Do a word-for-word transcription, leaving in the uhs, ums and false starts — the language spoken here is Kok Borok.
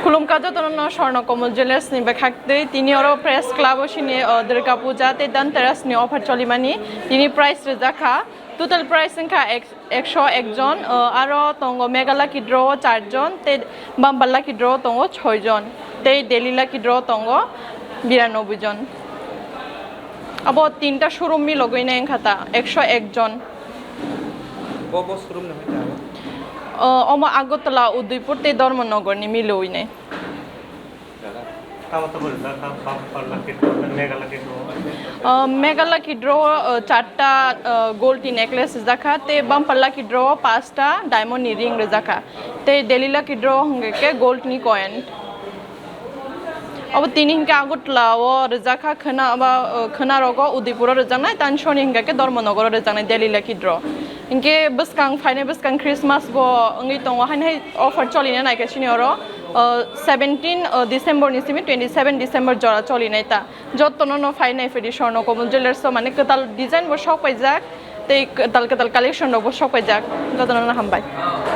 Khulumkha jotono no Swarna Kamal Jewellers ni bwkhak twi. Tini oro Press Club o sini, o, Durga Puja tei Dhanteras ni offer cholimani. Tini price rijak kha. Total price wngkha ek-, ekso ek jon, o, aro tongo Mega Lucky Draw o char jon, tei Bumper Lucky Draw o tongo soi jon, tei Daily Lucky Draw o tongo biranoboi jon. Abo tinta showroom milogwi nai wngkha ta, ekso ek jon. Bo, bo showroom ni hai ta? O, omo Agartala, Udaipur tei Dharmanagar ni milogwi nai. Tamo tamo rijak kha, Bumper Lucky Draw, Mega Lucky Draw. O, Mega Lucky Draw, o, charta, o, gold ni necklace rijak kha, tei Bumper Lucky Draw o pasta diamond ni ring rijak kha, tei Daily Lucky Draw hwnkhe gold ni coin. Abo tini hinkhe Agartala o rijak kha, khwna ba, o, khwna rogo Udaipur o rijaknai, tani soni hinkhe Dharmanagar o rijaknai Daily Lucky Draw. Hinkhe bwskang phainai bwskang Christmas bo wngwi tongo, haino hai offer cholinai naikhe chini oro, o, seventeen, o, December ni simi twenty seven December jora cholinai ta. Jotono no phai nai phidi Swarna Kamal Jewellers o, mane kwtal design bo sok paijak, tei kwtal kwtal collection rok bo sok paijak. Jotono no hambai.